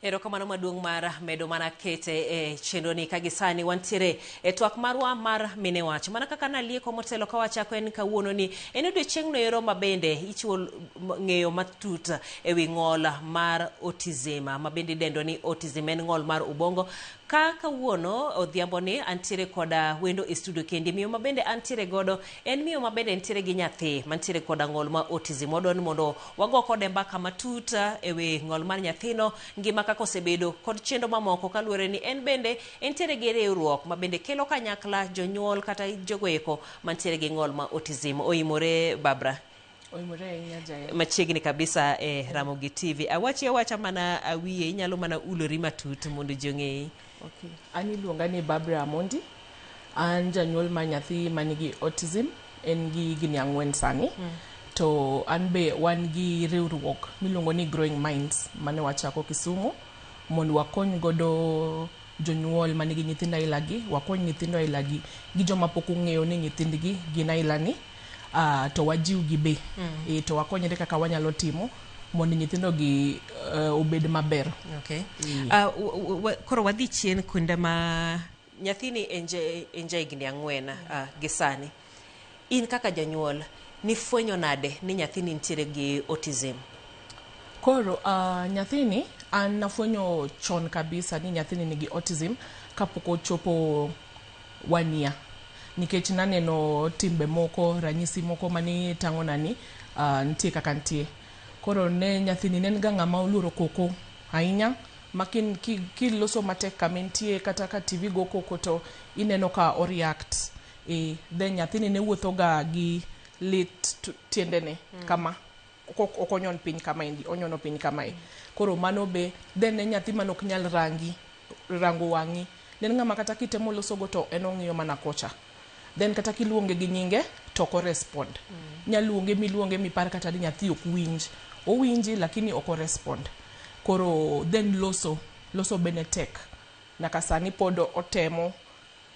Erokamano maduong' mar medo mana kete e chenro ni ka gisani wantiere e twak marwa mar mine wach. Mana kaka nalieko motelo ka wachako en kawuono ni en odiochieng'no ero ma bende ichiwo ng'eyo matut e wi ng'ol mar autism ma bende idendo ni autism en ng'ol mar ubongo. Ka kawuono odhiambo ni antiere koda wendo e studio kendi miyo ma bende antiere godo en miyo ma bende nitiere gi nyathi mantiere koda ng'ol ma autism. Wadwa ni mondo wago kode mbaka matut e wi ng'ol mar nyathino, ngima kaka osebedo kod chenro mamoko kaluwore ni en bende entiere gi riwruok ma bende kelo kanyakla jonyuol kata jogo eko mantiere gi ng'ol ma autism. Oimore Barbara. Oimore ahinya Jael. Machiegni kabisa e Ramogi TV. Awachi awacha mana awiye, inyalo mana ulori matut mondo ji ong'eyi. Okay. An iluonga ni Barbara Amondi. An janyuol mar nyathi manigi autism. En gi higni 4 sani. To an be wan gi riwruok miluongo ni Growing Minds mane wachako Kisumu mondo wakony godo jonyuol manigi nyithindo aila gi, wakony nyithindo aila gi gi joma pok ong'eyo ni nyithindgi gin aila ni. To wajiw gi be. To wakonyre kaka wanyalo timo mondo nyithindo gi obed maber. Okay. Koro wadhi chien kuonde ma nyathini en ja higni 4 gi sani. In kaka janyuol nifwenyo nade ni nyathini nitiere gi autism? Koro nyathini an nafwenyo chon kabisa ni nyathini nigi autism kapok ochopo 1 year. Nikech naneno timbe moko, ranyisi moko mane tang'ona ni nitie kaka nitie. Koro ne nyathini ne en ga ng'ama oluoro koko ahinya ma kiloso matek kama entie kata ka TV go koko to ineno ka o react. Then nyathini ne wuotho ga gi lit tiendene kama. Ok onyon piny kamaendi, onyono piny kamae. Koro mano be, then ne nyathi mane ok nyal rango wang'i. Ne en ng'ama kata kitemo losogo to en ong'iyo mana kocha. Then kata kiluonge gi nyinge to ok o respond. Inya luonge miluonge mipar kata ni nyathi ok winj. Owinji lakini ok o respond. Koro then loso be ne tek. Nyaka sani pod otemo,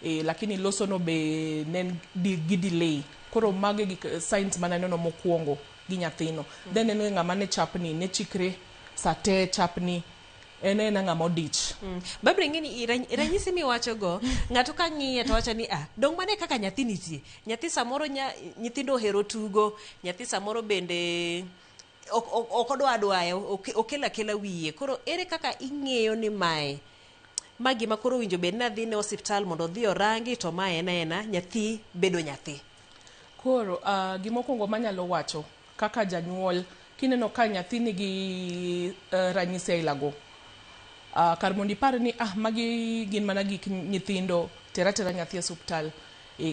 lakini loso no be ne en gi delay. Koro mago e gik signs mane aneno mokwongo gi nyathino. Then en ng'ama ne chapni, ne chikre sate chapni. En ena ng'ama odich. Barbara ing'e ni ranyisi miwacho go, ng'ato ka ng'iye to wacho ni dong' mane kaka nyathi nitie. Nyathi samoro nyithindo ohero tugo, nyathi samoro bende ok odwa adwaya, okelo akela wiye. Koro ere kaka ing'eyo ni mae ma gima koro owinjo bed ni adhi ne osiptal mondo odhi orangi to mae en aena nyathi bedo nyathi. Koro gimokwongo manyalo wacho kaka janyuol kineno ka nyathi nigi ranyisi aila go, kar mondo ipar ni magi gin mana gik nyithindo, tera tera nyathi e osiptal.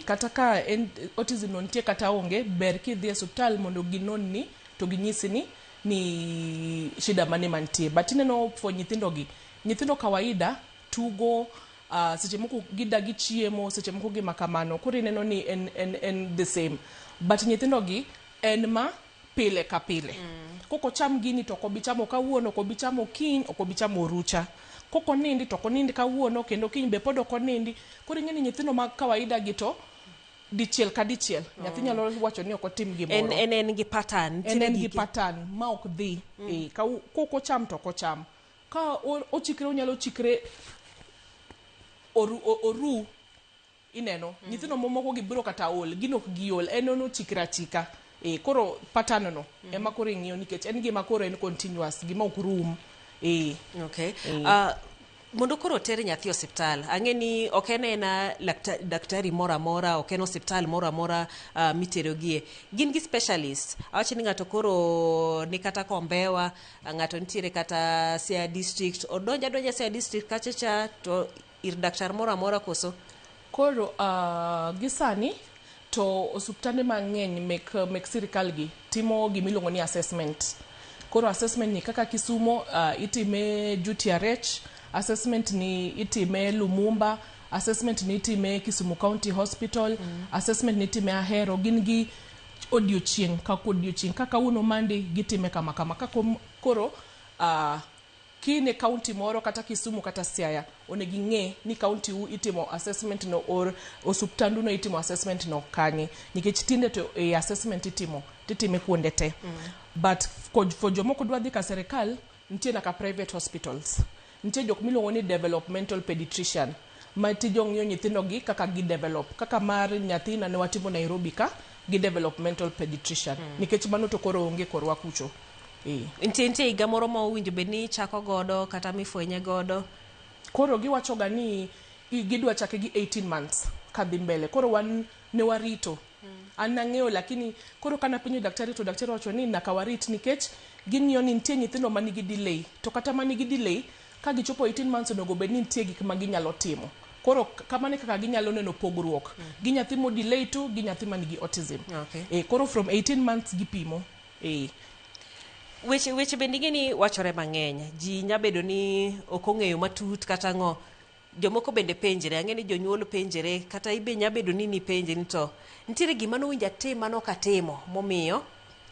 Kata ka en autism no nitie kata onge, ber kidhi e osiptal mondo ginon ni to ginyisi ni shida mane mantie. But ineno for nyithindo gi, nyithindo kawaida tugo, seche moko gidagi chiemo, seche moko gima kamano. Koro ineno ni en the same. But nyithindo gi en ma pile ka pile. Kok ocham gini to ok obi chamo kawuono, ok obi chamo kiny, ok obi chamo orucha. Kok onindi to ok onindi kawuono kendo kiny be pod ok onindi. Koro ing'e ni nyithindo ma kawaida gi to dichiel ka dichiel. Nyathi nyalo wacho ni ok otim gimoro. En gi pattern. En gi pattern ma ok dhi. Kok ocham to ok ocham. Ka ochikre onyalo chikre oru ineno. Nyithindo mamoko gi biro kata ol, gin ok giol, en ochikre achika. Koro pattern no ema koro ing'iyo nikech en gima koro en continuous, gima ok rum. Okay. Mondo koro oter nyathi osiptal, ang'e ni ok en ena daktari moro amora, ok en osiptal moro amora miterogie. Gin gi specialist. Awacho ni ng'ato koro ni kata Kombewa, ng'ato nitiere kata Siaya district, odonjo adonja Siaya district kacha cha to ir daktar moro amora koso? Koro gi sani to osiptande mang'eny mek sirikal gi timo gimiluongo ni assessment. Koro assessment ni kaka Kisumo itime UTRH, assessment ni itime Lumumba, assessment ni itime Kisumu County Hospital, assessment ni itime Ahero. Gin gi odiochieng' ka odiochieng'. Ka kawuono Monday gitime kama kama. Ka koro kine county moro kata Kisumu kata Siaya, onego ing'e ni county u itimo assessment no or osuptandu no itimo assessment no kanye. Nikech tinde to assessment itimo, titime kuonde te. But for jomoko dwa dhi ka serikal, nitie nyaka private hospitals. Nitie jok miluongo ni developmental pediatrician ma tije ong'iyo nyithindo gi kaka gi develop. Kaka mar nyathina ne watimo Nairobi ka gi developmental pediatrician. Nikech mano to koro onge korwa kucho. Nitie higa moro ma owinjo bed ni ichako godo kata mifwenye godo? Koro giwacho ga ni gidwa chake gi 18 months kadhi mbele. Koro wan ne warito. An nang'eyo, lakini koro kana penjo daktari to daktari wacho ni nyaka warit nikech ging'iyo ni nitie nyithindo manigi delay, to kata manigi delay ka gichopo 18 months onego bed ni nitie gik ma ginyalo timo. Koro kamano e kaka ginyalo neno pogruok gi nyathi mo delay to gi nyathi manigi autism. Koro from 18 months gipimo. Weche bende ing'e ni wachore mang'eny. Ji nya bedo ni ok ong'eyo matut kata ang'o. Jomoko bende penjre, ang'e ni jonyuol penjre, kata ibe nya bedo ni nipenjri ni to nitiere gima nowinjo atim manok atimo momiyo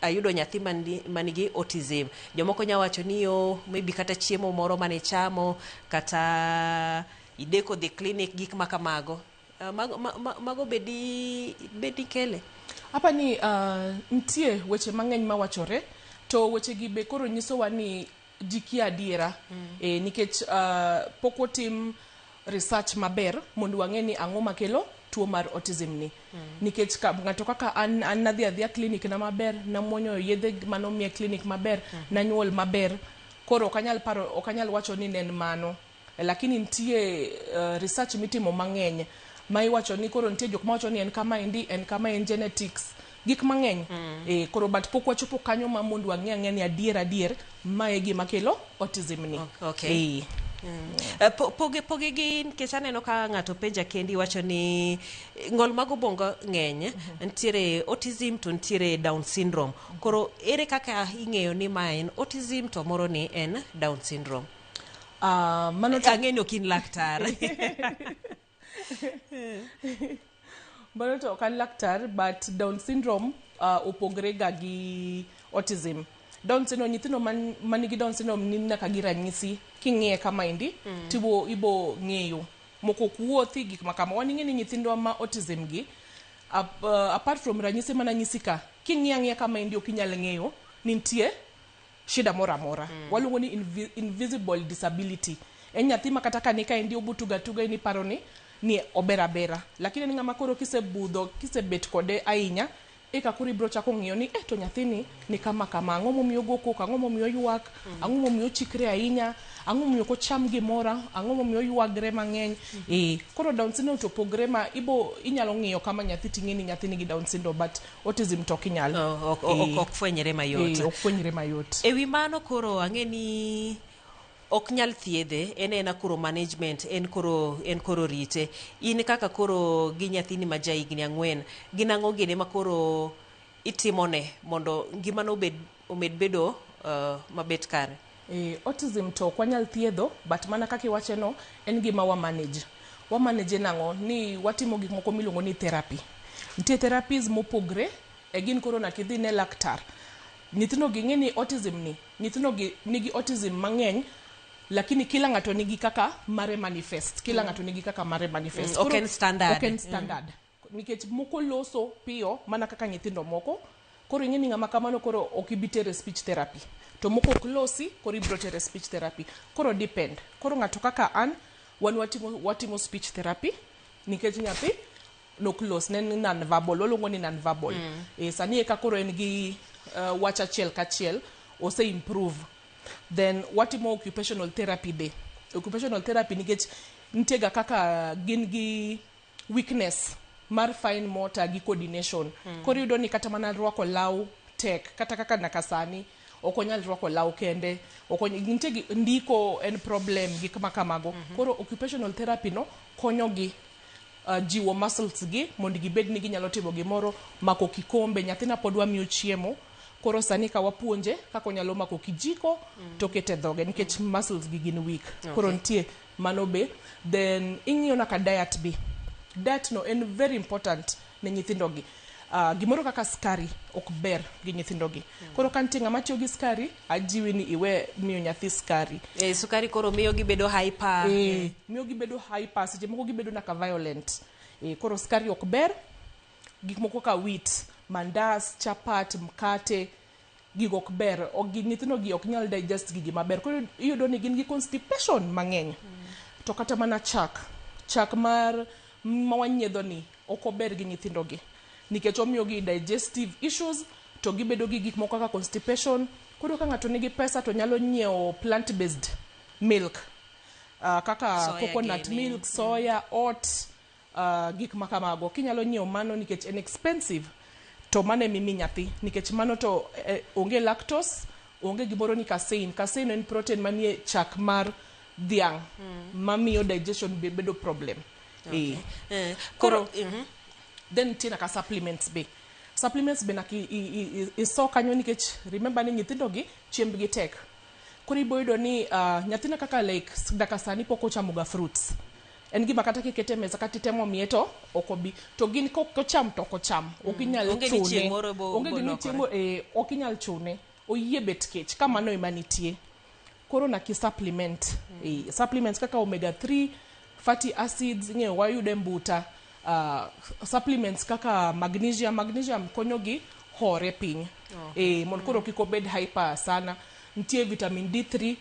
ayudo nyathi manigi autism. Jomoko nya wacho ni yo maybe kata chiemo moro mane chamo, kata ideko dhi clinic, gik ma kamago. Mago bedi kele? Apani nitie weche mang'eny mawachore, to weche gi be koro nyisowa ni ji kia adiera. Nikech pok otim research maber mondo wang'e ni ang'o makelo tuo mar autism ni. Nikech ng'ato kaka an nadhi adhiya clinic na maber, namuonyo yedhe manomiya clinic maber, nanyuol maber. Koro ok anyal paro, ok anyal wacho ni ne en mano. Lakini nitie research mitimo mang'eny ma iwacho ni koro nitie jok mawacho ni en kamaendi, en kama, en genetics, gik mang'eny. Koro but pok wachopo kanyo ma mondo wang'e ang'e ni adier adier mae gima kelo autism ni. Poge gi nikech aneno ka ng'ato penja kendi wacho ni ng'ol mag obwongo ng'eny, nitiere autism to nitiere Down syndrome. Koro ere kaka ing'eyo ni ma en autism to moro ni en Down syndrome? Mano to Ang'e ni ok in laktar. Mano to ok an laktar, but Down syndrome opogre ga gi autism. Down syndrome, nyithindo manigi Down syndrome ni nyaka gi ranyisi king'iye kamaendi tibo ibo ng'eyo moko ok wuothi, gik ma kama. Wan ing'e ni nyithindwa ma autism gi apart from ranyisi mana nyisi ka king'iyo ang'iya kamaendi ok inyal ng'eyo ni nitie shida moro amora. Waluongo ni invisible disability. En nyathi ma kata ka ni kaendi obutuga tuga in iparo ni ober abera, lakini en ng'ama koro kisebudho kisebet kode ahinya eka koro ibiro chako ng'iyo ni to nyathini ni kama kama, ang'o momiyo ogo koko, ang'o momiyo oywak, ang'o momiyo ochikre ahinya, ang'o momiyo ok ocham gimoro, ang'o momiyo oywagre mang'eny. Koro Down syndrome to opogre ma ibo inyalo ng'iyo kama nyathi ting'e ni nyathi nigi Down syndrome, but autism to ok inyal. Ok fwenyre mayot. Ok fwenyre mayot. E wi mano koro ang'e ni ok nyal thiedhe, en ena koro management, en koro rite. In kaka koro gi nyathini ma ja higni 4, gin ang'o gine ma koro itimone mondo ngimane omed bedo mabet kare? Autism to ok wanyal thiedho, but mana kaka iwache no, en gima wa manage. Wa manage nang'o? Ni watimo gik moko miluongo ni therapy. Nitie therapies mopogre, e gin koro nyaka idhi ne laktar. Nyithindo gi ng'e ni autism ni, nyithindo gi nigi autism mang'eny, lakini kila ng'ato nigi kaka mare manifest. Kila ng'ato nigi kaka mare manifest. Ok en standard. Ok en standard. Nikech moko loso piyo mana kaka nyithindo moko. Koro ing'e ni ng'ama kamano koro ok ibi tere speech therapy. To moko ok losi, koro ibiro tere speech therapy. Koro depend. Koro ng'ato kaka an, wan watimo speech therapy nikech nyathi nok los, ne en non-verbal, waluongo ni non-verbal. Sani eka koro en gi wach achiel kachiel, ose improve. Then watimo occupational therapy be. Occupational therapy nikech nitie ga kaka gin gi weakness mar fine motor gi coordination. Koro iyudo ni kata mana rwako law tek, kata kaka nyaka sani ok onyal rwako law kende, ok nitie gi, ndiko en problem, gik ma kamago. Koro occupational therapy no konyogi jiwo muscles gi mondo gibed ni ginyalo timo gimoro, mako kikombe. Nyathina pod wamiyo chiemo, koro sani ka wapuonje kaka onyalo mako kijiko to kete dhoge nikech muscles gi gin weak. Koro nitie mano be. Then ing'iyo nyaka diet be. Diet no en very important ne nyithindo gi. Gimoro kaka skari ok ber gi nyithindo gi. Koro ka nitie ng'ama tiyo gi skari, ajiwi ni iwe miyo nyathi skari. Sukari koro miyo gibedo hyper. Miyo gibedo hyper, seche moko gibedo nyaka violent. Koro skari ok ber. Gik moko kaka wheat, mandas, chapat, mkate. Gigo ok ber, ok gi nyithindo gi ok nyal digest gigi maber. Koro iyudo ni gin gi constipation mang'eny. To kata mana chak, chak mar ma wanyiedho ni ok ober gi nyithindo gi nikech omiyo gi digestive issues to gibedo gi gik moko kaka constipation. Koro ka ng'ato nigi pesa to nyalo nyiewo plant based milk kaka Soya coconut gini. milk, soya, oat, gik ma kamago. Kinyalo nyiewo mano nikech en expensive to mano ema imi nyathi nikech mano to onge lactose, onge gimoro ni casein. Casein en protein manie chak mar dhiang' mamiyo digestion be bedo problem. Okay. Koro, Then nitie nyaka supplements be. Supplements be nyaka iso kanyo nikech remember ni nyithindo gi chiembgi tek. Koro ibo yudo ni nyathina kaka like nyaka sani pok ochamo ga fruits. En gima kata kikete e mesa kata itemo miye to ok obi. To gin kocham to ok ocham. Ok inyal Onge ni chune. chieng' moro Onge bo gima lokore. chieng' moro, ok inyal chune. Oyie bet kech ka mano ema nitie. Koro nyaka i supplement. Supplements kaka omega 3, fatty acids, ing'eyo wayudo e mbuta. Supplements kaka magnesium, magnesium konyo gi hore piny. Mondo koro kik obed hyper sana. Nitie vitamin D3,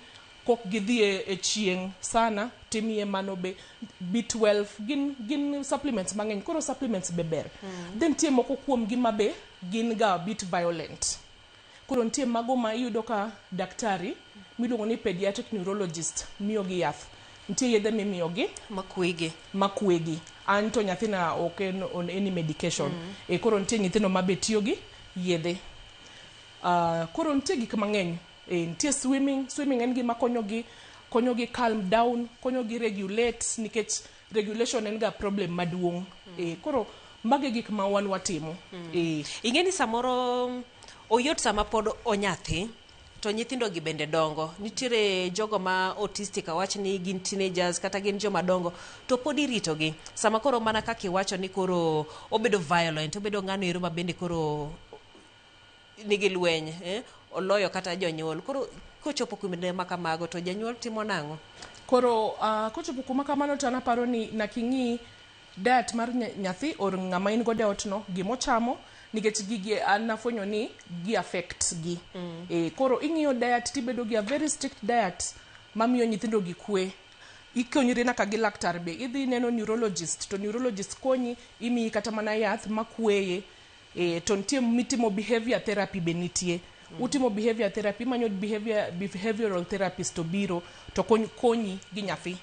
kok gidhi e chieng' sana, timiye mano be. B12, gin supplements mang'eny. Koro supplements be ber. Then nitie moko kuom gi ma be gin ga a bit violent. Koro nitie mago ma iyudo ka daktari miluongo ni pediatric neurologist miyo gi yath. Nitie yedhe mimiyo gi Makwegi. makwegi. An to nyathina ok en on any medication. Koro nitie nyithindo ma be tiyo gi yedhe. Koro nitie gik mang'eny. Nitie swimming. Swimming en gima konyo gi calm down, konyo gi regulate nikech regulation en ga problem maduong'. Koro magi e gik ma wan watimo. Ing'e ni samoro oyot sama pod onyathi to nyithindo gi bende dongo. Nitiere jogo ma autistic awach ni gin teenagers kata gin joma dongo to pod irito gi. Sama koro mana kaka iwacho ni koro obedo violent, obedo ng'ano ero ma bende koro nigi lweny, oloyo kata jonyuol. Koro kochopo kinde ma kamago to janyuol timo nang'o? Koro kochopo kuma kamano to an aparo ni nyaka ing'i diet mar nyathi or ng'ama in godo e ot no, gimochamo nikech gigi an nafwenyo ni gi affect gi. Koro ing'iyo diet tibedo gi a very strict diet mamiyo nyithindo gi kwe. Ikonyri nyaka gi laktar be. Idhi neno neurologist to neurologist konyi imiyi kata mana yath makweye. To nitie mitimo behavior therapy be nitie. Utimo behavior therapy, imanyo behavioral therapist to biro to konyi gi nyathi.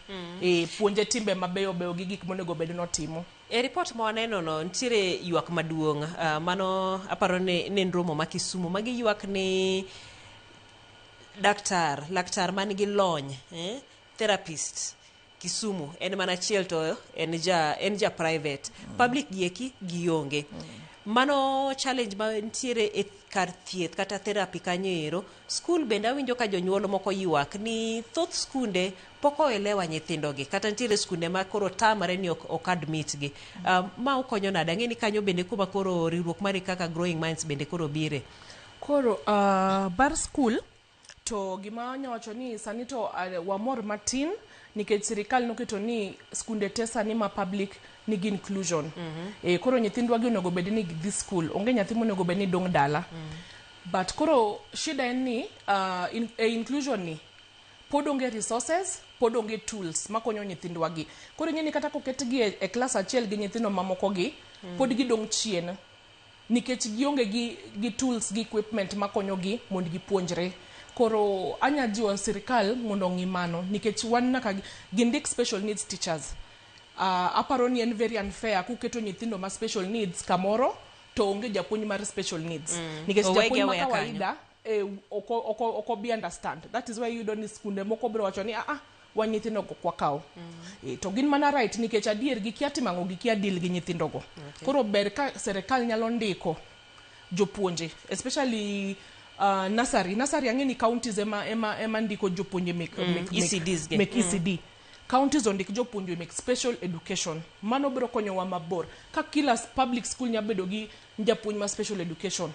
Puonje timbe mabeyo beyo gi gik monego bed notimo. E report ma waneno no nitiere ywak maduong', mano aparo ni ne en romo ma Kisumu ma giywak ni laktar man gi lony, therapist Kisumu en mana achiel to en ja private. Public gieki gionge. Mano challenge ma nitiere e kar thieth kata therapy kanyo ero. Skul bende awinjo ka jonyuol moko ywak ni thoth skunde pok oelewa nyithindo gi kata nitiere skunde ma koro tamre ni ok admit gi. Ma okonyo nade? Ang'e ni kanyo bende kuma koro riwruok mari kaka Growing Minds bende koro bire. Koro bar school to gima anya wacho ni sani to wamor matin nikech sirikal noketo ni skunde te sani ma public nigi inclusion. Koro nyithindwa gi onego bed ni dhi school, onge nyathi monego bed ni dong' dala. But koro shida en ni e inclusion ni pod onge resources, pod onge tools makonyo nyithindwa gi. Koro ing'e ni kata koketgi e klas achiel gi nyithindo mamoko gi, pod gidong' chien. Nikech gionge gi tools gi equipment makonyo gi mondo gipuonjre. Koro anya jiwo sirikal mondo ong'i mano nikech wan nyaka gindik special needs teachers. Aparo ni en very unfair kuketo nyithindo ma special needs kamoro to onge japuonj mar special needs. Nikech Owegi japuonj ma aweya kanyo. kawaida ok obi understand. That is why iyudo ni skunde moko biro wacho ni wan nyithindo go ok wakaw. To gin mana right nikech adier gikia timo ang'o, gikia deal gi nyithindo go. Koro ber ka sirikal nyalo ndiko jopuonje especially nursery. Nursery ang'e ni counties ema ndiko jopuonje mek ECDs gi. mek ECD. Counties ondik jopuonje mek special education. Mano biro konyowa mabor. Ka kila public school nyalo bedo gi japuonj ma special education,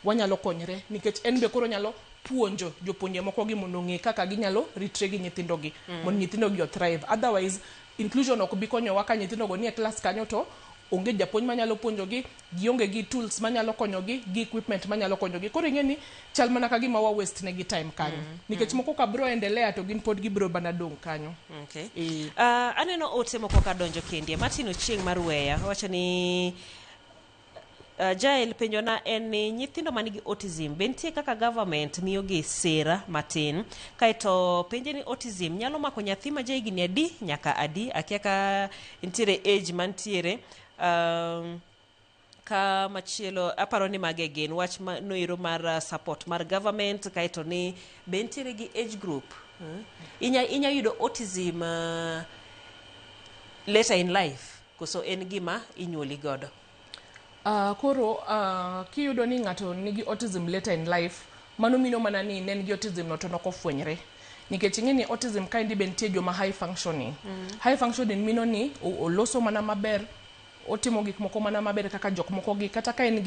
wanyalo konyre nikech en be koro nyalo puonjo jopuonje moko gi mondo ong'e kaka ginyalo ritre gi nyithindo gi mondo nyithindo gi othrive. Otherwise inclusion ok bi konyowa ka nyithindo go nie klas kanyo to Onge japuonj manyalo puonjogi, gionge gi tools manyalo konyogi, gi equipment manyalo konyogi. Koro ing'e ni chal mana ka gima wa waste negi time kanyo. Nikech moko ka bro endelea to gin pod gibro mana dong' kanyo. Okay. Eh. Aneno ote moko kadonjo kendi. Martin Ochieng' mar Weya wacho ni Jael penjona en ni nyithindo manigi autism be nitie kaka government miyogi sera matin kaeto penje ni autism nyalo mako nyathi ma jahigni adi nyaka adi akia ka nitiere age mantiere ka machielo aparo ni mage gin wach noero mar support mar government kaeto ni be nitiere gi age group inya yudo autism later in life koso en gima inyuoli godo. Koro kiyudo ni ng'ato nigi autism later in life, mano mino mana ni ne en gi autism no to nokofwenyre. Nikech ing'e ni autism kaendi be nitie joma high functioning. High functioning mino ni oloso mana maber, otimo gik moko mana maber kaka jok moko gi kata ka en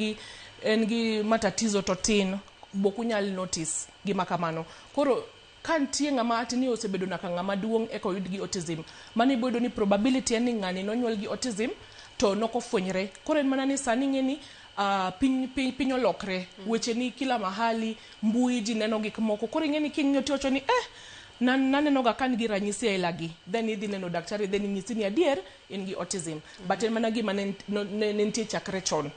gi matatizo to tin, bok unyal notice gima kamano. Koro ka nitie ng'ama ati ni osebedo nyaka ng'ama duong' eka oyud gi autism, mano ibiro yudo ni probability en ni ng'ani nonyuol gi autism to nokofwenyre. Koro en mana ni sani ing'e ni piny olokre, weche ni kila mahali, mbui ji neno gik moko. Koro ing'e ni king'iyo tiwacho ni naneno ga ka nigi ranyisi aila gi. Then idhi neno daktari then inyisi ni adier in gi autism. But en mana gima ne nitie chakre chon.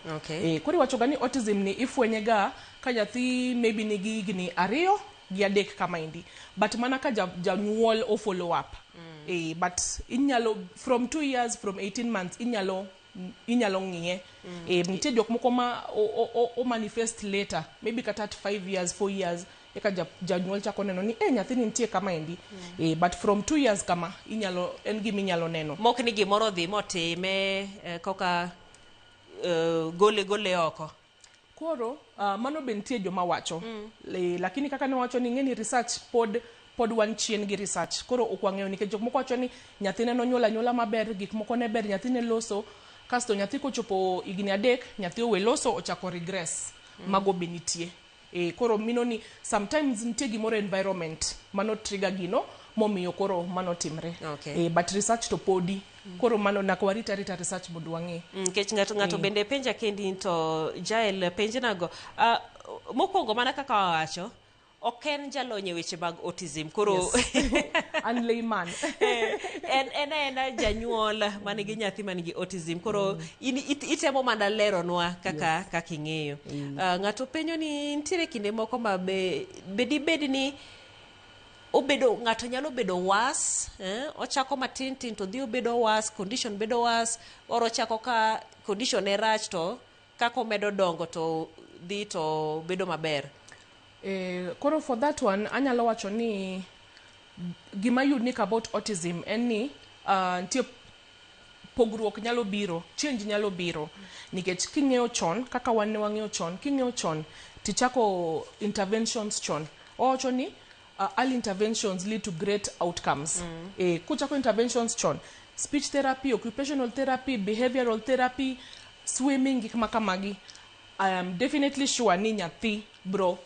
Koro iwacho ga ni autism ni ifwenye ga ka nyathi maybe nigi higni 2 gi 3 kamaendi. But mana ka janyuol o follow up. But inyalo from 2 years, from 18 months inyalo ng'iye. Nitie jok moko ma o manifest later, maybe kata at 5 years, 4 years eka janyuol chako neno ni nyathini nitie kamaendi. But from 2 years kama inyalo en gima inyalo neno. Mok ni gimoro dhi motime koka gole oko. Koro mano be nitie joma wacho. Lakini kaka ne wacho ni ing'e ni research pod wan chien gi research. Koro ok wang'eyo nikech jok moko wacho ni nyathine nonyuol anyuola maber, gik moko ne ber, nyathine loso, kasto nyathi kochopo higni 3, nyathi owe loso ochako regress. Mago be nitie. Koro mino ni sometimes nitie gimoro environment mano trigger gino momiyo koro mano timre. But research to podi. Koro mano nyaka warit arita research mondo wang'e. Nikech ng'ato bende penja kendi to Jael penjnago. Mokwongo mana kaka wawacho, ok en jalony e weche mag autism. Koro Yes. An layman. En aena janyuol manigi nyathi manigi autism. Koro in itemo mana leronwa kaka ing'eyo. Ng'ato penjo ni nitiere kinde moko ma be dibed ni obedo ng'ato nyalo bedo worse, ochako matin tin to dhi obedo worse, condition bedo worse, or ochako ka condition ne rach to kaka omedo dongo to dhi to bedo maber. Koro for that one anyalo wacho ni gima unique about autism en ni nitie pogruok nyalo biro, change nyalo biro nikech king'eyo chon kaka wan ne wang'eyo chon, king'eyo chon tichako interventions chon. Owacho ni early interventions lead to great outcomes. Kuchako interventions chon, speech therapy, occupational therapy, behavioral therapy, swimming gik ma kamagi, I am definitely sure ni nyathi bro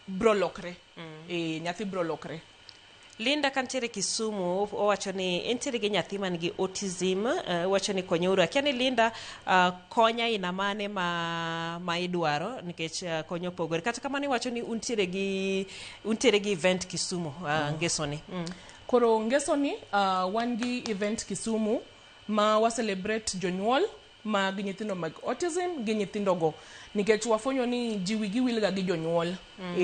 lokre. Nyathi bro lokre. Linda kantiere Kisumu owacho ni entiere gi nyathi man gi autism, owacho ni konyeuru. Akia ni Linda konya aina mane ma idwaro nikech konyo opogore. Kata kamano iwacho ni untiere gi event Kisumu ngesoni. Koro ngesoni wan gi event Kisumu ma wa celebrate jonyuol mag nyithindo mag autism gi nyithindogo nikech wafwenyo ni ji wigi wilga gi jonyuol.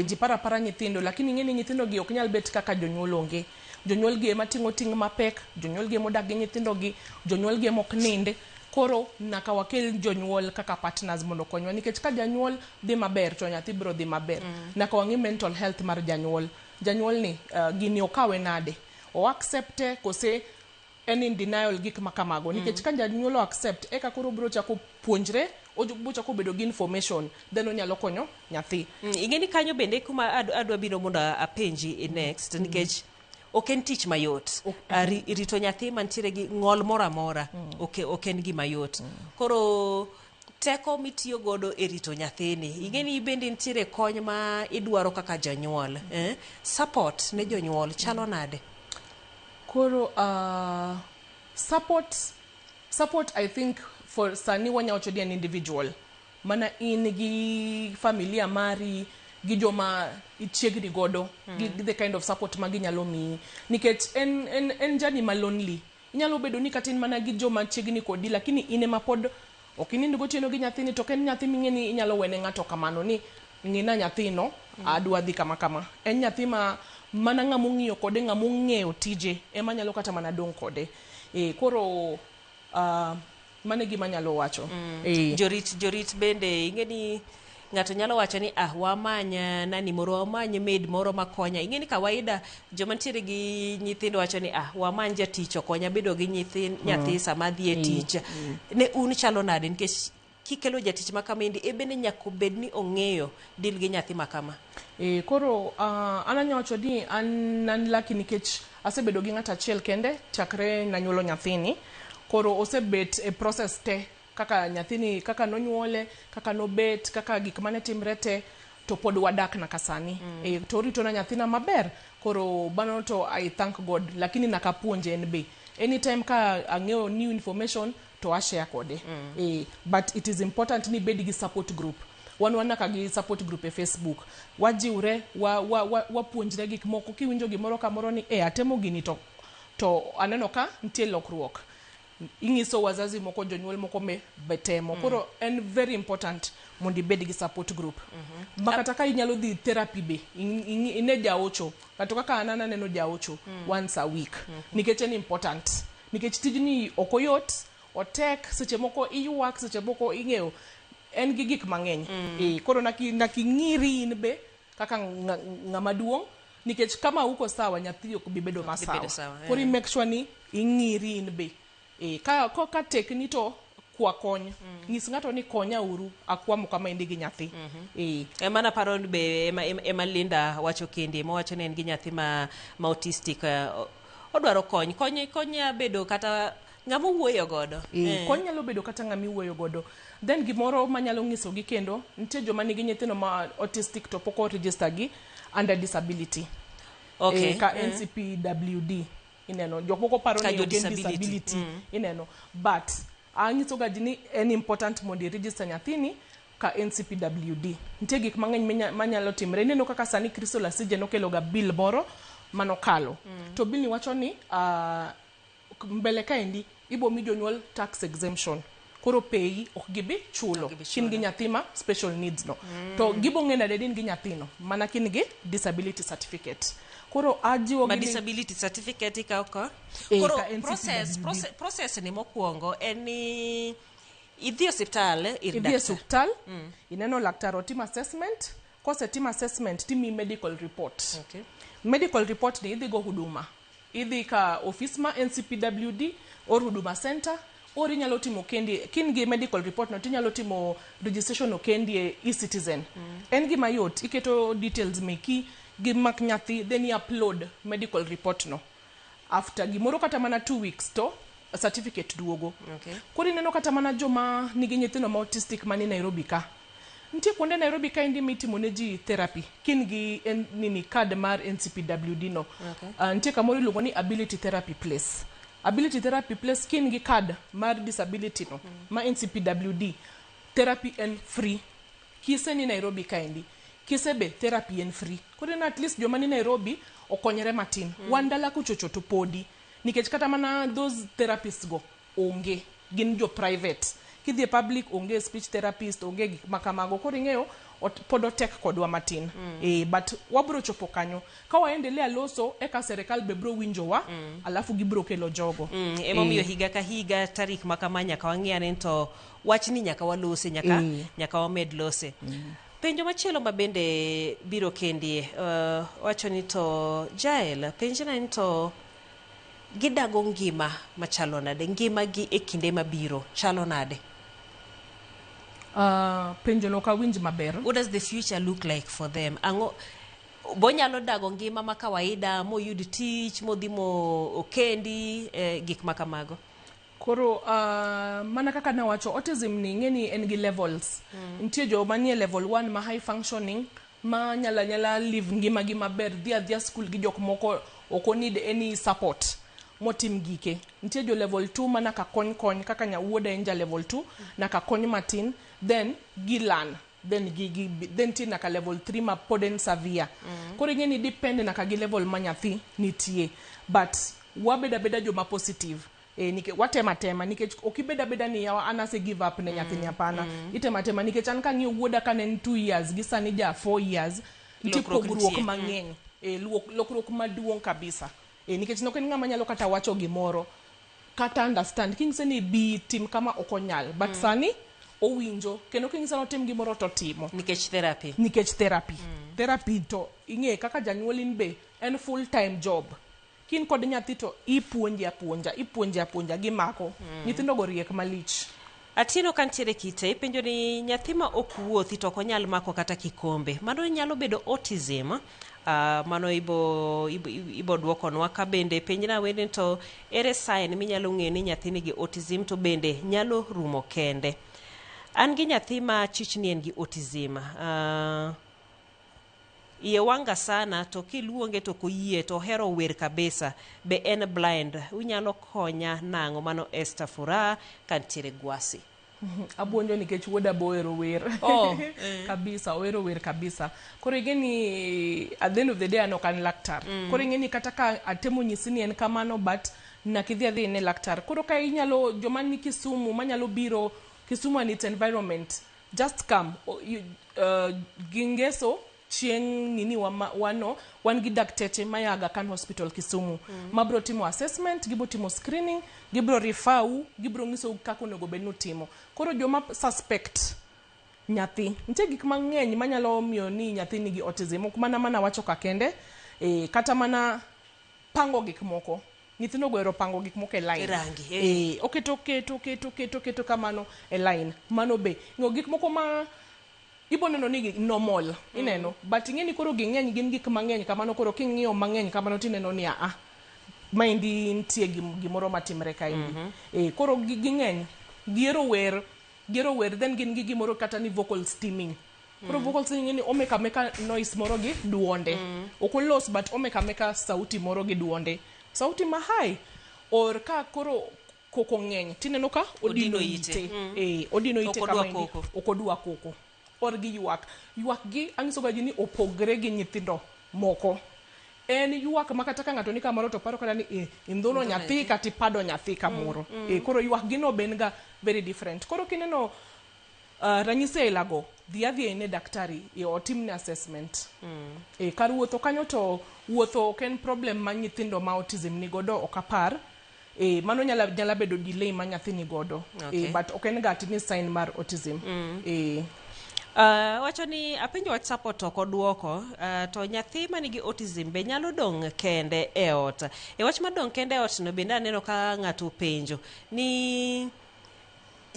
Ji para para nyithindo, lakini ing'e ni nyithindo gi ok nyal bet kaka jonyuol onge. Jonyuol gi ema ting'o ting' mapek, jonyuol gi ema odak gi nyithindo gi, jonyuol gi ema ok nind. Koro nyaka wakel jonyuol kaka partners mondo okonywa nikech ka janyuol dhi maber to nyathi biro dhi maber. Nyaka wang'i mental health mar janyuol. Janyuol ni gini okawe nade? O accepte kose en in denial gik ma kamago nikech ka janyuol o accept eka koro biro chako puonjre, obiro chako bedo gi information then onyalo konyo nyathi. Ing'e ni kanyo bende kuma adwa biro mondo apenji next nikech ok en tich mayot. Rito nyathi mantiere gi ng'ol moro amora ok en gima yot. Koro teko mitiyo godo e rito nyathini, ing'e ni bende nitiere kony ma idwaro kaka janyuol. Support ne jonyuol chalo nade? Koro support I think For sani wanya wacho ni en individual. Mana in gi familia mari, gi joma ichiegni godo, gi the kind of support ma ginyalo miyi. Nikech en journey ma lonely. Inyalo bedo ni kata in mana gi joma chiegni kodi, lakini in ema pod ok inind gotieno gi nyathini, to ok en nyathi ming'e ni inyalo wene ng'ato kamano ni ng'ina nyathino, adwa dhi kama kama. En nyathi ma mana ng'ama ong'iyo kode, ng'ama ong'eyo tije ema nyalo kata mana dong' kode. Koro mano e gima anyalo wacho. Jorit bende ing'e ni ng'ato nyalo wacho ni ah, wamany nani moro, wamany maid moro makonya. Ing'e ni kawaida joma nitiere gi nyithindo wacho ni ah, wamany jatich okonya bedo gi nyathi sama adhi e tich. Ne un chalo nade? Nikech kikelo jatich ma kamaendi, e bende nyaka obed ni ong'eyo deal gi nyathi ma kama. Koro an anyalo wacho ni an lucky nikech asebedo gi ng'ato achiel kende chakre nanyuolo nyathini. Koro osebet e process te kaka nyathini, kaka nonyuole, kaka nobet, kaka gik mane timre te, to pod wadak nyaka sani. To orito na nyathina maber. Koro mano to I thank God, lakini nyaka apuonje en be. Anytime ka ang'eyo new information to a share kode. But it is important ni ibed gi support group. Wan nyaka gi support group e Facebook. Wajiwre, wapuonjre gik moko. Kiwinjo gimoro kamoro ni atemo gini to aneno ka nitie lokruok. Ing'iso wazazi moko, jonyuol moko be temo. Koro en very important mondo ibed gi support group. Ma kata ka inyalo dhi therapy be, ine jaocho. Kata kaka an aneno jaocho once a week. Nikech en important. Nikech tijni ok oyot, otek, seche moko iywak, seche moko ing'eyo. En gi gik mang'eny. Koro nyaka ing'iri in be kaka ng'ama duong'. Nikech kama uko sawa, nyathi ok bi bedo masawa. Koro i make sure ni ing'iri in be. Ka tekni to kwa kony. Nyis ng'ato ni konya uru, akwamo kama endi gi nyathi. Ema naparo ni be ema Linda wacho kendi, ema wacho ni en gi nyathi ma autistic, odwaro kony. Kony nya bedo kata ng'ama owuoyo godo. Kony nyalo bedo kata ng'ama iwuoyo godo. Then gimoro manyalo nyisogi kendo, nitie joma nigi nyithindo ma autistic to pok o register gi under disability. Ka NCPWD. Ineno, jok moko paro ni ok en disability. Ineno, but anyiso ga ji ni en important mondo i register nyathini ka NCPWD. Nitie gik mang'eny manyalo timre. Ineno kaka sani Crystal Asije nokelo ga bill moro manokalo. To bill ni wacho ni mbele kaendi ibo mi jonyuol tax exemption. Koro peyi ok gibi chulo kin gi nyathi ma special needs no. To gibo ng'e nade ni in gi nyathino mana kin gi disability certificate. Koro ajiwo ma disability certificate ikawo ka. Koro process ni mokwongo en ni idhi osiptal ir Idhi e osiptal, ineno laktar otim assessment, kosetim assessment timiyi medical report. Medical report ni idhi go Huduma. Idhi ka office ma NCPWD or Huduma Center, or inyalo timo kendi, kin gi medical report no tinyalo timo registration no kendi e eCitizen. En gima yot, iketo details meki gi mak nyathi, then i upload medical report no. After gimoro kata mana 2 weeks to certificate duogo. Koro ineno kata mana joma nigi nyithindo ma autistic mani Nairobi ka. Nitie kuonde Nairobi ka endi mitimo ne ji therapy kin gi nini card mar NCPWD no. Nitie kamoro iluongo ni Ability Therapy Place. Ability Therapy Place kin gi card mar disability no ma NCPWD, therapy en free. Kise ni Nairobi kaendi. Kise be therapy en free. Koro ineno at least joma ni Nairobi okonyre matin. Wan dala kuchocho to podi. Nikech kata mana those therapists go onge. Gin jo private. Kidhi e public onge speech therapist, onge gik ma kamago. Koro ing'eyo pod otek kodwa matin. But wabro chopo kanyo. Ka waendelea loso, eka serikal be bro winjowa, alafu gibro kelo jogo. Emomiyo higa ka higa tarik ma kama nyaka wang'i ane to wachni nyaka walose, nyaka wamed lose. Penjo machielo ma bende biro kendi, wacho ni to Jael, penjna ni to gidago ngima machalo nade? Ngima gi e kinde mabiro chalo nade? Penjo no ok awinj maber. What does the future look like for them? Ang'o bonyalo dago ngima ma kawaida moyud tich, modhi mo okendi, gik ma kamago? Koro mana kaka nawacho, autism ni ing'e ni en gi levels. Nitie joma nie level 1 ma high functioning, ma nyalo anyala live ngima gi maber, dhi adhiya school gi jok moko, ok need any support. motim gike. Nitie jo level 2 ma nyaka kony kony kaka nya wuoda en ja level 2 nyaka kony matin then gi learn then gi, gi, then nitie nyaka level 3 ma pod en severe. Koro ing'e ni depend nyaka gi level ma nyathi nitie but wabed abeda joma positive. E, nikech watema tema nikech ok ibed abeda ni yawa an ase give up ne nyathini hapana. Itema tema nikech an kang'iyo wuoda ka ne en 2 years gi sani ja 4 years nitie Lokruok pogruok nitie. mang'eny. E, lokruok maduong' kabisa. E, nikech nok en ng'ama nyalo kata wacho gimoro kata understand king'ise ni bi tim kama ok onyal but sani owinjo kendo king'ise ni otim gimoro to otimo Nikech therapy. Nikech therapy. Therapy to ing'e kaka janyuol in be en full time job kin kod nyathi to ipuonje apuonja ipuonje apuonja gimako. Nyithindo go riek malich. Atieno kantiere kite ipenjo ni nyathi ma ok wuothi to ok onyal mako kata kikombe mano nyalo bedo autism. Mano ibo, ibo, ibo duokonwa ka bende penjna wende to ere sign minyalo ng'eyo ni nyathi nigi autism to bende nyalo rumo kende. An gi nyathi ma chich ni en gi autism. Iye wanga sana to kiluonge to ok oyie to ohero wer kabisa be en blind unyalo konya nang'o mano Esther Furaha kantiere Gwasi. Abuonjo nikech wuoda be ohero wer. Oh, kabisa ohero wer kabisa. Koro ing'e ni at the end of the day an ok an laktar. Koro ing'e ni kata ka atemo nyisi ni en kamano but nyaka idhi adhi ine laktar. Koro ka inyalo joma ni Kisumu manyalo biro Kisumu and its environment just come. Gi ngeso chieng' nini wano wan gi dakteche maya Aga Khan Hospital Kisumu. Mabro timo assessment, gibro timo screening, gibro refer u, gibro nyisou kaka onego bed ni utimo. Koro joma suspect nyathi, nitie gik mang'eny manyalo miyo ni nyathi nigi autism, ok mana mana wacho ka kende, kata mana pango gik moko. Nyithindo go ohero pango gik moko e line. Rangi, Oketo keto keto keto keto kamano e line. Mano be. Ng'o gik moko ma ibo neno ni normal, ineno. But ing'e ni koro ging'eny gin gik mang'eny kamano koro king'iyo mang'eny kamano tineno ni a maendi nitie gimoro matimre kaendi. Koro ging'eny. Gihero wer, gihero wer then gin gi gimoro kata ni vocal stimming. Koro vocal stimming ni omeka ameka noise moro gi duonde. Ok olos but omeka ameka sauti moro gi duonde. Sauti ma high or ka koro koko ng'eny tineno ka odino Odino ite. ite. Odino ite Ok odwa kama endi. koko. Ok odwa koko. Or gi ywak. Ywak gi anyiso ga ji ni opogre gi nyithindo moko. En ywak ma kata ka ng'ato ni kamoro to paro kata ni indhuno nyathi kata ipado nyathi kamoro. Koro ywak gi no be en ga very different. Koro kineno ranyisi aila go, dhi adhiya ine daktari, otimne assessment. Kar wuotho kanyo to wuotho ok en problem ma nyithindo ma autism ni godo ok apar. Mano nyala bedo delay ma nyathi ni godo. But ok en ga ati ni sign mar autism. Wacho ni apenjo wach support to ok oduoko, to nyathi manigi autism be nyalo dong' kende e ot. E wach mar dong' kende e ot no bende aneno ka ng'ato openjo ni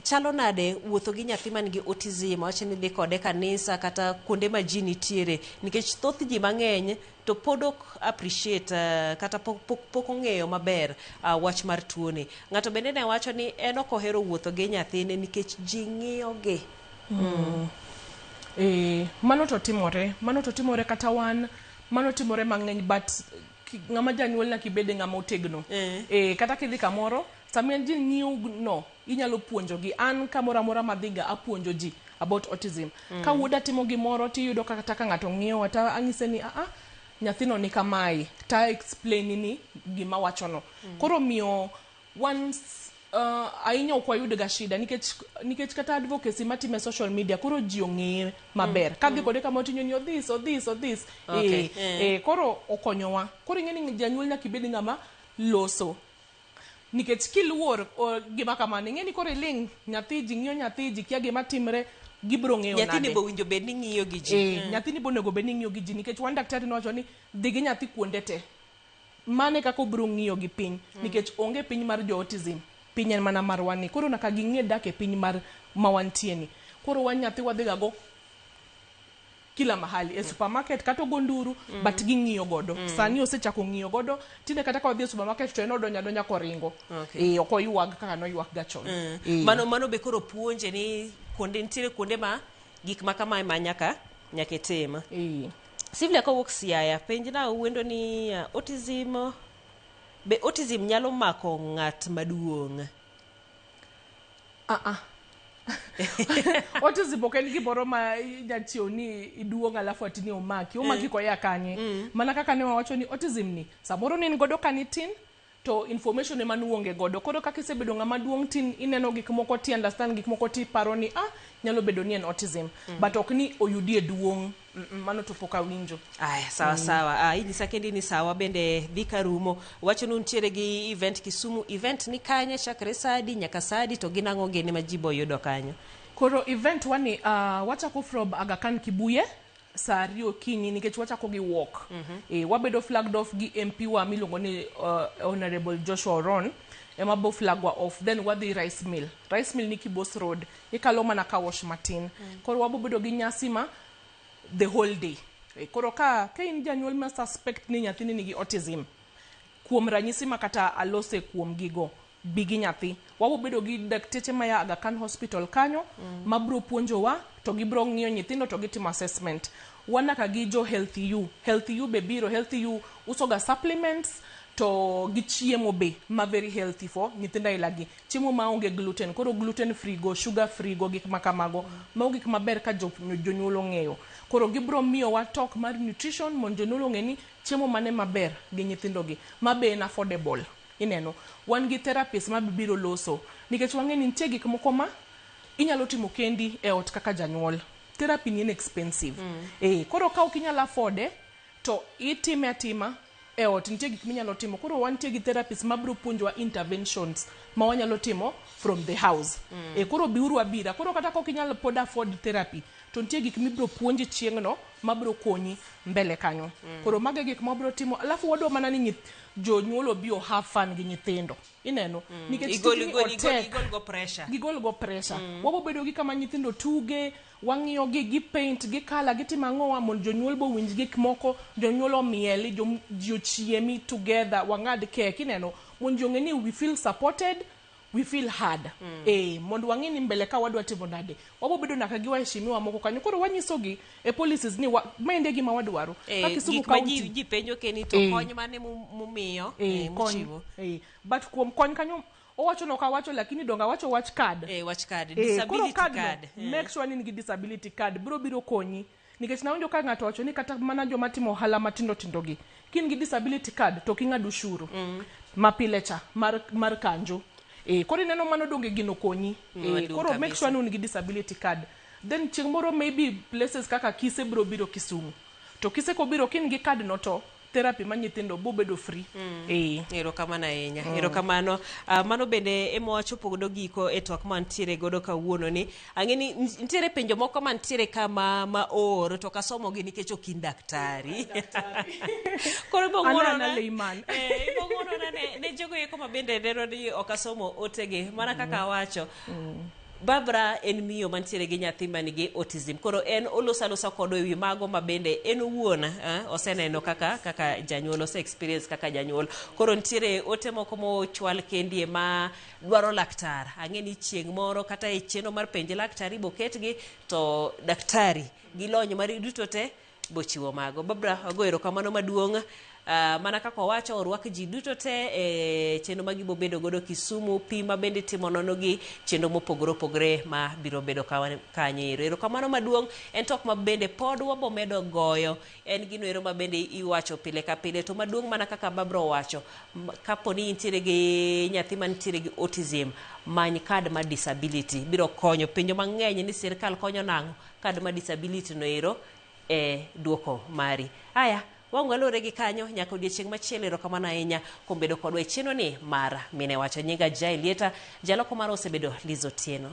chalo nade wuotho gi nyathi man gi autism, wach ni dhi kode kanisa kata kuonde ma ji nitiere, nikech thoth ji mang'eny to pod ok appreciate kata pok ong'eyo maber wach mar tuoni. Ng'ato bende ne wacho ni en ok ohero wuotho gi nyathine nikech ji ng'iyo gi. Mano to timore, mano to timore kata wan, mano timore mang'eny but ng'ama janyuol nyaka ibed ng'ama otegno. Kata kidhi kamoro, sama ji ng'iyo no, inyalo puonjogi. An kamoro amora madhiga apuonjo ji about autism. Ka wuoda timo gimoro tiyudo kata ka ng'ato ng'iyowa to anyise ni a nyathino ni kamae, ta explain ni gima wachono. Koro miyo once ahinya ok wayud ga shida nikech kata advocacy matime social media koro ji ong'eye maber. Kadhi kode kamoro tinyo ni odhis odhis odhis. Koro okonyowa. Koro ing'e ni janyuol nyaka ibed ng'ama loso. Nikech kiluor gima kamano ing'e ni koro iling' nyathi ji ng'iyo nyathi ji kia gima timre gibiro ng'eyo Nyathini nade. bo winjo bed ni ng'iyo gi ji. Nyathini bo onego bed ni ng'iyo gi ji nikech wan daktari nowacho ni dhi gi nyathi kuonde te. Mane kaka obiro ng'iyo gi piny nikech onge piny mar jo autism. Piny en mana marwa ni. Koro nyaka ging'e dak e piny mar ma wantie ni. Koro wan nyathi wadhi ga go kila mahali e supermarket kata ogo nduru but ging'iyo godo. Sani osechako ng'iyo godo tinde kata ka wadhi e supermarket to en odonjo adonja koringo. Ok oywag kaka noywak ga chon. Mano be koro puonje ni kuonde nitiere kuonde ma gik ma kamae ma nyaka itim. Sylvia kowuok Siaya penj na wendo ni autism Be autism nyalo mako ng'at maduong'? Ah ah. Autism ok en gimoro ma inya chiew ni iduong' alafu ati ni omaki. Omaki koya kanye? Mana kaka ne wawacho ni autism ni samoro ne in godo kanitin to information ema nuonge godo. Koro kaka isebedo ng'ama duong' tin ineno gik moko ti understand gik moko ti paro ni ah nyalo bedo ni en autism. But ok ni oyudi e duong'. Mano to pok awinjo. Aya, sawa sawa. Ah, inyisa kendi ni sawa bende dhi karumo. Wacho ni untiere gi event Kisumu. Event ni kanye chakre saa adi nyaka saa adi to gin ang'o gini ma ji bo yudo kanyo? Koro event wani wachako from Aga Khan Kibuye saa 2 okinyi nikech wachako gi walk. Wabedo flagged off gi MP wa miluongo ni Honorable Joshua Oron ema bo flag wa off then wadhi Rice Mill. Rice Mill ni Kibos Road. Ikalo mana car wash matin. Koro wabo bedo gi nyasi ma the whole day. Koro ka in janyuol ma suspect ni nyathini nigi autism, kuom ranyisi ma kata alose kuom gigo, bi gi nyathi. Wabo bedo gi dakteche maya Aga Khan Hospital kanyo, mabro puonjowa, to gibro ng'iyo nyithindo to gitimo assessment. Wanaka gi jo Healthy You. Healthy You be biro. Healthy You usoga supplements to gi chiemo be ma very healthy for nyithindo aila gi. Chiemo ma onge gluten, koro gluten free go, sugar free go, gik makamago. Mago gik maber ka jonyuol ong'eyo. Koro gibro miyowa talk mar nutrition mondo jonyuol ong'e ni chiemo mane maber gi nyithindo gi, ma be en affordable. Ineno, wan gi therapist ma biro loso nikech wang'e ni nitie gik moko ma inyalo timo kendi e ot kaka janyuol. Therapy ni en expensive. Koro ka ok inyal afford to itime atima e ot nitie gik minyalo timo. Koro wantie gi therapist mabiro puonjowa interventions ma wanyalo timo from the house. Koro biuru abira. Koro kata kok inyal pod afford therapy, to nitie gik mibiro puonji chieng'no mabiro konyi mbele kanyo. Koro mago e gik mabiro timo. Alafu wadwa mana ni jonyuol obi o have fun gi nyithindo. Ineno? Nikech tijni otek. Igol go pressure. Gigol go pressure. Wabo bedo gi kama nyithindo tuge, wang'iyo gi, gi paint, gi colour, gitimo ang'owa mondo jonyuol bo winj gik moko, jonyuol omieli, ji ochiemi together, wang'ad kek, ineno? Mondo ji ong'e ni we feel supported, we feel heard. Mondo wang'e ni mbele ka wadwa timo nade. Wabo bedo nyaka gi waheshimiwa moko kanyo. Koro wanyisogi e policies ni maendi e gima wadwaro. Ka Kisumu gik ma County ji penjo keni to kony mane mumiyo, kony. muchiwo? But kuom kony kanyo owacho nok awacho lakini donga awacho wach card. Wach card. Koro Disability card no, card. Make sure ni in gi disability card biro biro konyi. Nikech nawinjo ka ng'ato wacho ni kata mana joma timo ohala matindo tindo gi, ka in gi disability card to ok ing'ad ushuru mapile cha mar kanjo. Koro ineno mano donge gino konyi. Maduong' Koro make kabisa. sure ni un gi disability card. Then chieng' moro maybe places kaka Kise biro biro Kisumu. To Kise kobiro ka in gi card no to therapy ma nyithindo bo bedo free. Erokamano ahinya. Erokamano. Mano bende ema wachopo godo giko e twak mantiere godo kawuono ni. Ang'e ni nitiere penjo moko mantiere ka ma oor to kasomo gi nikech ok in daktari. Koro ibo Ana ng'uono ana na layman. Ibo ng'uono na ne jogo eko ma bende neno ni ok asomo otegi mana kaka awacho. Barbara en miyo mantiere gi nyathi manigi autism. Koro en oloso alosa kodwa ewi mago ma bende en owuon oseneno kaka janyuol, ose experience kaka janyuol. Koro nitiere ote moko mochwal kendie ma dwaro laktar. Ang'e ni chieng' moro kata e chenro mar penj laktar ibo ketgi to daktari gi lony mari duto te bochiwo mago. Barbara, ago erokamano maduong'. Mana kaka owacho, orwak ji duto te e chenro ma gibo bedo godo Kisumu, pi ma bende itimo nono gi chenro mopogore opogore ma biro bedo kanyo ero. Erokamano maduong' en tok ma bende pod wabo medo goyo, en gino ero ma bende iwacho pile ka pile. To maduong' mana kaka Barbara owacho, kapo ni intiere gi nyathi mantiere gi autism, many card mar disability biro konyo. Penjo mang'eny ni sirkal konyo nang'o? Card mar disability no ero e duoko mari. Aya, wang'walore gi kanyo nyaka odiechieng' machielo. Erokamano ahinya kuom bedo kodwa e chenro ni mar Mine Wacho. Nyinga Jael Lieta, jaloko mara osebedo Liz Otieno.